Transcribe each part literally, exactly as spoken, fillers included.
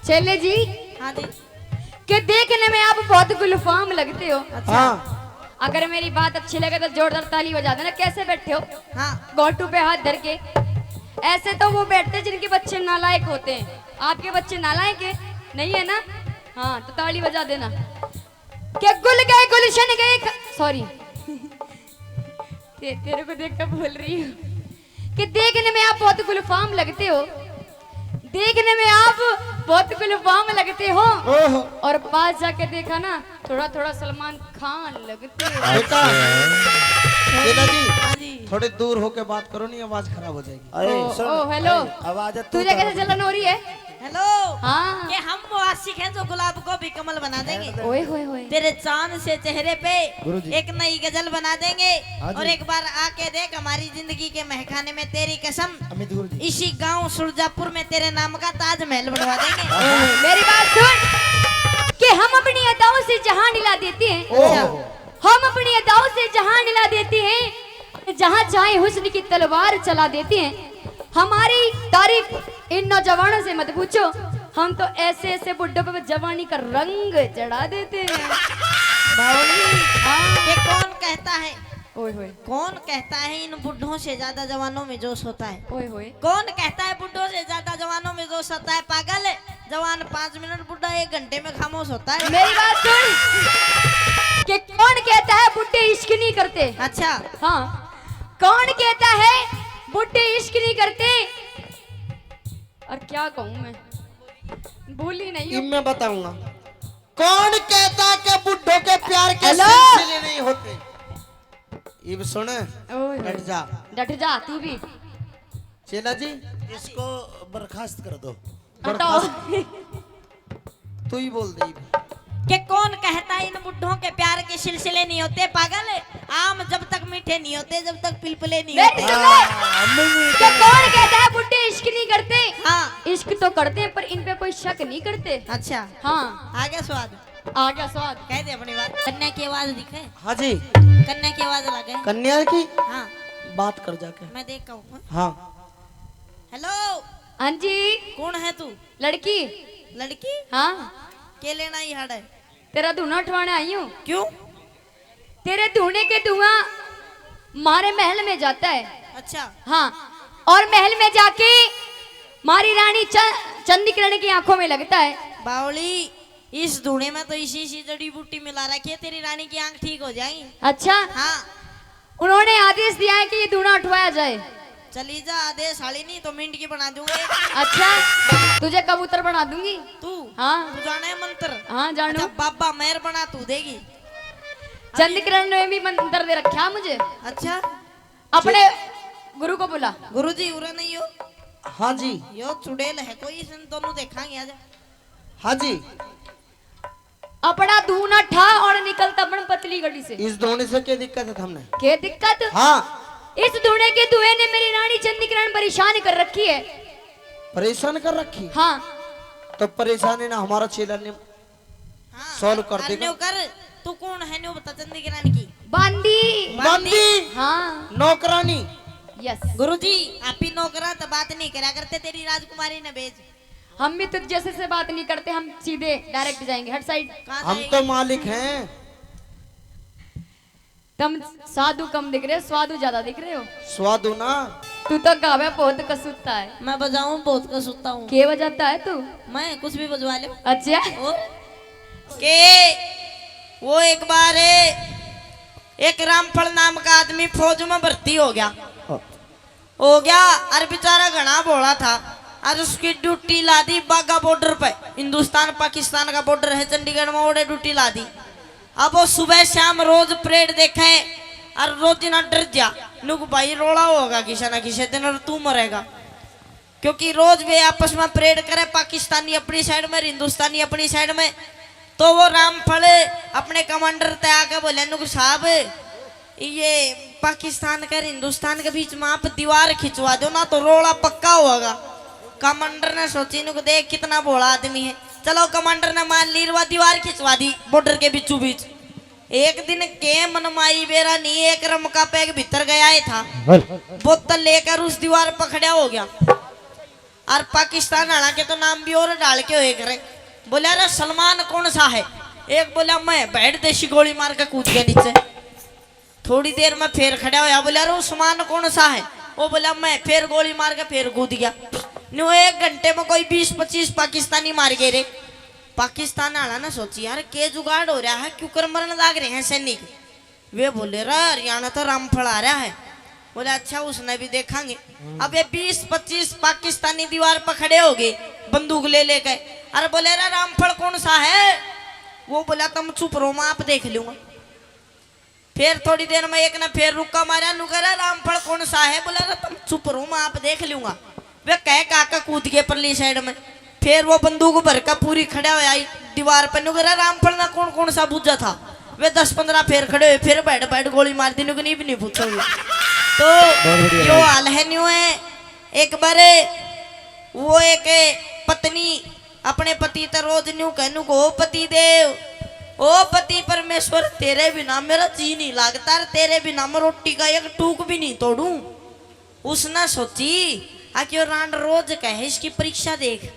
चेले जी, हाँ जी। कि देखने में आप बहुत गुलफाम लगते हो। अच्छा। हाँ। अगर मेरी बात अच्छी लगे तो जोरदार ताली बजा देना। कैसे बैठे हो? हाँ। घोटू पे हाथ धर के। ऐसे तो वो बैठते जिनके बच्चे नालायक होते हैं। आपके बच्चे नालायक है? नहीं है ना? हाँ, तो ताली बजा देना। कि गुल गए गुलशन गए ख-, सॉरी। ते-, तेरे को देख के बोल रही हूँ कि देखने में आप बहुत गुलफाम लगते हो, देखने में आप बहुत गुलफाम लगते हो, ओहो। और पास जाके देखा ना, थोड़ा थोड़ा सलमान खान लगते हो। बेटा, बेटा जी, हाँ जी। थोड़े दूर होके बात करो, नहीं आवाज खराब हो जाएगी। अरे, ओ, सुन, ओ, हेलो। अरे, आवाज है, तू तुझे तो कैसे जलन हो रही है? हेलो। हाँ। कि हम वो आशिक हैं जो गुलाब को भी कमल बना देंगे। ओए होए होए। तेरे चांद से चेहरे पे गुरु जी। एक नई गजल बना देंगे। हाँ जी। और एक बार आके देख हमारी जिंदगी के महकाने में, तेरी कसम। अमित गुरु जी। इसी गांव सुरजापुर में तेरे नाम का ताजमहल बनवा देंगे। हाँ। मेरी बात सुन कि हम अपनी अदाओं से जहां हिला देते हैं। ओहो। हम अपनी अदाओं से जहां हिला देते हैं, जहां चाहे हुस्न की तलवार चला देते हैं। हमारी तारीफ इन नौजवानों से मत पूछो, हम तो ऐसे ऐसे बुड्ढों पे जवानी का रंग चढ़ा देते हैं। बावली, हाँ। ये कौन कहता है? ओए होए। कौन कहता है इन बुड्ढों से ज्यादा जवानों में जोश होता है? ओए होए। कौन कहता है बुड्ढों से ज्यादा जवानों में जोश होता है? पागल, जवान पाँच मिनट, बुड्ढा एक घंटे में खामोश होता है। मेरी बात सुन, कि कौन कहता है बुड्ढे इश्क नहीं करते? अच्छा। हाँ, कौन कहता है बुड्ढे इश्क नहीं करते? और क्या कहूँ मैं, भूली नहीं हूँ। इब मैं बताऊंगा। कौन कहता कि बुड्ढों के प्यार के हेलो। सिलसिले नहीं होते? इब सुन, ओए होए। डट जा। डट जा तू भी। चेला जी, इसको बर्खास्त कर दो। हटाओ। तू ही बोल दे। कि कौन कहता है इन बुड्ढों के प्यार के सिलसिले नहीं होते? पागल, आम जब तक मीठे नहीं होते, जब तक पिलपिले नहीं मेरी होते। सुन ले। हाँ, अम्मी भी कि कौन कहता है बुड्ढे इश्क नहीं करते? हाँ। इश्क तो करते हैं, पर इन पे कोई शक नहीं करते। अच्छा। हाँ। आ गया स्वाद? आ गया स्वाद। कह दे अपनी बात। कन्या की आवाज दिखे। हाँ जी। कन्या की आवाज लगे। कन्या की? हाँ। बात कर जाके। मैं देख के आऊँ। हाँ। हेलो। हाँ जी। कौन है तू? लड़की। लड़की? हाँ। के लेना ही हाड़े? तेरा धूना उठवाने आई हूँ। क्यों? तेरे धूने के धुआं मारे महल में जाता है। अच्छा। हाँ, और महल में जाके मारी रानी च-, चंद्रकिरण की आंखों में लगता है। बावली, इस धूने में तो इसी इसी जड़ी बूटी मिला रखी है, तेरी रानी की आंख ठीक हो जाएगी। अच्छा। हाँ। उन्होंने आदेश दिया है कि ये धूना उठवाया जाए। चली जा, आदेश आली नहीं तो मिंड की बना दूंगा। अच्छा, तुझे कबूतर बना दूंगी। तू? हाँ। तू जाने है मंत्र? हाँ, जानू। अच्छा, बाबा मेहर बना तू देगी। चंद्रकिरण ने भी मंत्र दे रखा मुझे। अच्छा। अपने गुरु को बुला। गुरु जी, उरे नहीं हो? हाँ जी। यो चुड़ैल है कोई, इसने दोनों देखांगे, आजा। हाँ जी। अपना धूना ठा और निकलता बन पतली गली से। इस धूने से क्या दिक्कत है थमने? क्या दिक्कत? हाँ। इस धूने के धुएं ने मेरी रानी चंद्रकिरण परेशान कर रखी है। परेशान कर रखी? हाँ। तो परेशानी ना हमारा चेला ने हाँ, solve कर देगा। न्यू कर, तू कौन है न्यू बता चंद्रकिरण की? बांदी। बांदी। हाँ। नौकरानी। Yes। गुरुजी, आप ही नौकरा तो बात नहीं करा करते, तेरी राजकुमारी ने भेज। हम भी तुझ जैसे से बात नहीं करते, हम सीधे direct जाएंगे। हट side। कहाँ हम जाएंगे? तो मालिक हैं। तुम साधु कम दिख रहे हो, स्वादु ज्यादा दिख रहे हो। स्वादु ना। तू तो गावे बहुत कसूता है। मैं बजाऊं बहुत कसूता हूँ। के बजाता है तू? मैं कुछ भी बजवा ले। अच्छा। और के वो एक बार एक रामफल नाम का आदमी फौज में भर्ती हो गया। हाँ। हो गया। अर बेचारा घणा भोला था। अर उसकी ड्यूटी ला दी बाघा बॉर्डर पे। हिंदुस्तान पाकिस्तान का बॉर्डर है चंडीगढ़ में, ओड़े ड्यूटी ला दी। अब वो सुबह शाम रोज परेड देखे। अर रोज ना डर जा, नुक भाई रोला होगा किसी ना किसी दिन और तू मरेगा। क्योंकि रोज वे आपस में परेड करे, पाकिस्तानी अपनी साइड में, हिंदुस्तानी अपनी साइड में। तो वो रामफल अपने कमांडर ते आके बोले, नुक साहब, ये पाकिस्तान के हिंदुस्तान के बीच में आप दीवार खिंचवा दो ना, तो रोला पक्का होगा। कमांडर ने सोची, नुक देख कितना भोला आदमी है। चलो, कमांडर ने मान ली, वा दीवार खिंचवा दी बॉर्डर के बीचों बीच। एक दिन के मनमाई बेरा नहीं, एक रमका पैग भीतर गया ही था। बोतल लेकर उस दीवार पर खड़ा हो गया। और पाकिस्तान वाला के तो नाम भी और डाल के होए करे। बोला, "अरे सलमान कौन सा है?" एक बोला, "मैं," बैठ देसी गोली मार के कूद गया नीचे। थोड़ी देर में फिर खड़ा होया, बोला, "अरे उस्मान कौन सा है?" वो बोला, "मैं।" फिर गोली मार के फिर कूद गया। न्यू एक घंटे में कोई बीस पच्चीस पाकिस्तानी मार गए रे। पाकिस्तान वाला ना सोची, "यार के जुगाड़ हो रहा है, क्यों कर मरण लाग रहे हैं सैनिक?" वे बोले, "रे हरियाणा तो रामफल आ रहा है।" बोले, "अच्छा, उसने भी देखांगे।" अब ये बीस पच्चीस पाकिस्तानी दीवार पर खड़े हो गए, बंदूक ले लेके। अरे बोले, "रे रामफल कौन सा है?" वो बोला, "तुम चुप रहो, मैं आप देख लूंगा।" फिर थोड़ी देर में एक ने फिर रुक्का मारा, नु कह रहा, "रामफल कौन सा है?" बोला, "अरे तुम चुप रहो, मैं आप देख लूंगा।" वे कह का के कूद गए परली साइड में। फिर वो बंदूक भर के पूरी खड़ा होया आई दीवार पे, नु कह रहा, "रामफल ना कौन कौन सा बूझा था?" वे दस पन्द्रह फिर खड़े हुए, फिर बैठ बैठ गोली मार दी, नु कह, "नहीं, भी नहीं पूछोगे।" तो बहुत बढ़िया यो भाई। हाल है, न्यू है। एक बार वो एक पत्नी अपने पति ते रोज न्यू कहनू को, "ओ पति देव, ओ पति परमेश्वर, तेरे बिना मेरा जी नहीं लागता, और तेरे बिना मैं रोटी का एक टूक भी नहीं तोड़ूं।" उसने सोची, "आ क्यों रांड रोज कहे, इसकी परीक्षा देख,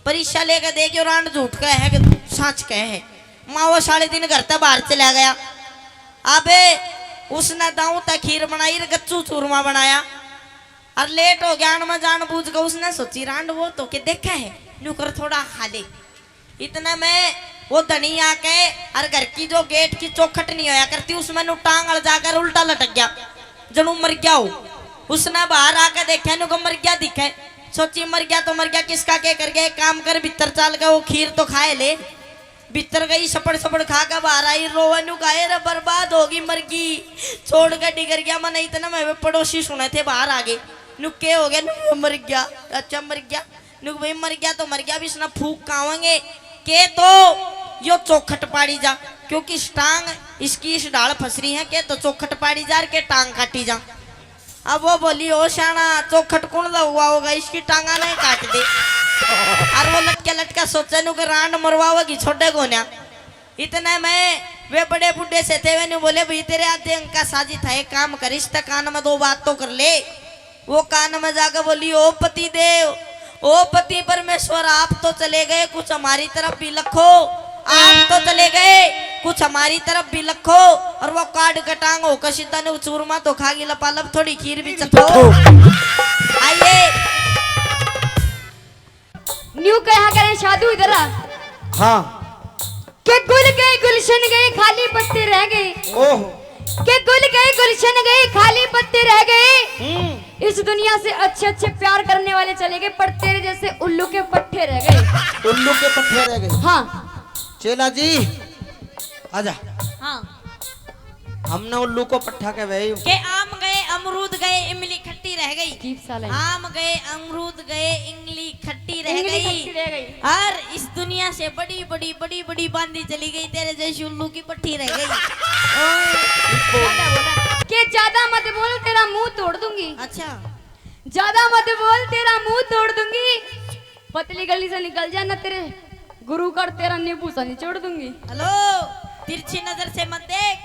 परीक्षा लेकर देख, यो रांड झूठ कहे है कि सांच कहे है।" माँ वो साले दिन घर ते बाहर चला गया। अबे उसने दाऊ ते खीर बनाई, गच्चू चूरमा बनाया। और लेट हो गया, आण में जान बूझ के उसने सोची, "रांड वो तो के देखे है, न्यू कर थोड़ा खा ले।" इतने में वो धनी आके, और घर की जो गेट की चौखट नहीं होया करती, उसमें नु टांग अड़ जाकर उल्टा लटक गया, जणू मर गया हो। उसने बाहर आके देखा, नु को मर गया दिखे। सोची, "मर गया तो मर गया, किसका के कर गया, एक काम कर, भीतर चाल के वो खीर तो खाए ले।" भीतर गई, सपड़ सपड़ खा के बाहर आई, रोवे नु गाए, "रे बर्बाद होगी, मर गई, छोड़ के डिगर गया।" मैंने इतने में वे पड़ोसी सुने थे, बाहर आ गए। "नु के हो गया?" "नु मर गया।" "अच्छा मर गया?" "नु भाई मर गया तो मर गया, अब इसने फूक कावांगे, के तो यो चौखट पाड़ी जा, क्योंकि इस टांग इसकी इस ढाल फंस रही है, के तो चौखट पाड़ी जा, के टांग काटी जा।" अब वो बोली, "ओ शाना, चौखट कौन दा हुआ होगा, इसकी टांगा नहीं काट दे।" और वो लटके लटके सोचे नु के रांड मरवावेगी, छोड़े कोन्या। इतने में वे बड़े बूढ़े से थे, वे नु बोले, "भाई तेरे आधे अंग का साजिद था, एक काम कर, इसते कान में दो बात तो कर ले।" वो कान में जाके बोली, "ओ पति देव, ओ पति परमेश्वर, आप तो चले गए, कुछ हमारी तरफ भी लखो, आप तो चले गए, कुछ हमारी तरफ भी लखो।" और वो काट कटांग होकर सीधा ने चूरमा तो खा गई लपालप, थोड़ी खीर भी चखो। आइए। न्यू कहा करें साधु इधर आ। हाँ। के गुल गए गुलशन गए, खाली पत्ते रह गए। ओह। के गुल गए गुलशन गए, खाली पत्ते रह गए। हम्म। इस दुनिया से अच्छे अच्छे प्यार करने वाले चले गए, पर तेरे जैसे उल्लू के पट्ठे रह गए। उल्लू के पट्ठे रह गए। हाँ। चेला जी, आजा। हाँ। हमने उल्लू को पट्ठा के वही। के आम गए, अमरूद गए, इमली खट्टी रह गई। अजीब सा लाइन। आम गए, अमरूद गए, इमली खट्टी रह इमली गई। खट्टी रह गई। और इस दुनिया से बड़ी, बड़ी, बड़ी, बड़ी बांदी चली गई, तेरे जैसी उल्लू की पट्ठी रह गई। ओए। के ज्यादा मत बोल, तेरा मुंह तोड़ दूंगी। अच्छा। ज्यादा मत बोल, तेरा मुंह तोड़ दूंगी। पतली गली से निकल जा ना, तेरे गुरु का तेरा नींबू सा निचोड़ दूंगी। हेलो, तिरछी नजर से मत देख,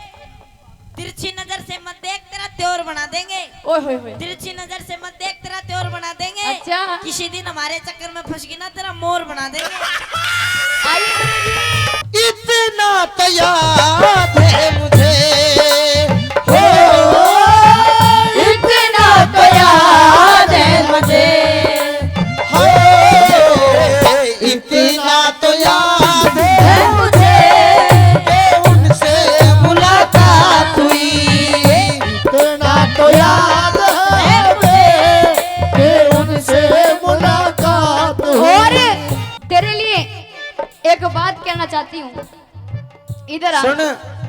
तिरछी नजर से मत देख, तेरा त्योर बना देंगे। ओए होए होए। तिरछी नजर से मत देख, तेरा त्योर बना देंगे। अच्छा। किसी दिन हमारे चक्कर में फंस गई ना, तेरा मोर बना देंगे। आइए गुरु जी। इतना तो याद है मुझे, हो, इतना तो याद है मुझे, हो, इतना तो याद है मुझे कि उनसे मुलाकात हुई। इतना तो याद है मुझे कि उनसे मुलाकात हुई। और तेरे लिए एक बात कहना चाहती हूँ। इधर आ। सुन।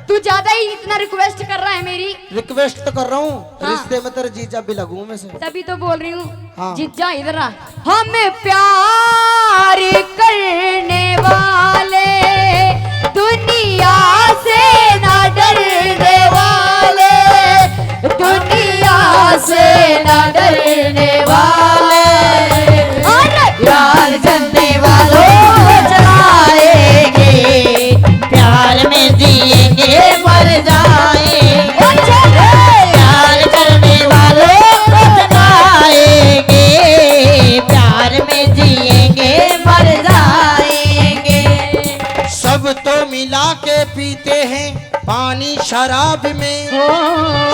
तू ज्यादा ही इतना रिक्वेस्ट कर रहा है मेरी। रिक्वेस्ट तो कर रहा हूँ, हाँ। रिश्ते में तेरे जीजा भी लगूं मैं से। तभी तो बोल रही हूँ। हाँ। जीजा इधर आ। हम प्यार करने वाले, दुनिया से ना डरने वाले, दुनिया से ना डरने वाले। अरे! प्यार करने वालों को जलाएंगे, प्यार में जिएंगे, मर जाएंगे। प्यार करने वालों को जलाएंगे, प्यार में के पीते हैं पानी शराब में,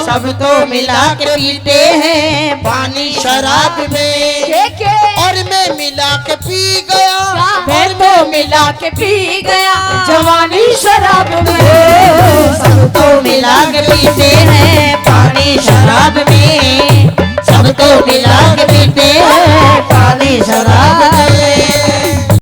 सब तो मिला के पीते हैं पानी शराब में। के, के? और मैं मिला के पी गया, मैं तो मिला के पी गया जवानी शराब में। सब तो मिला के पीते हैं पानी शराब में, सब तो मिला के पीते हैं पानी शराब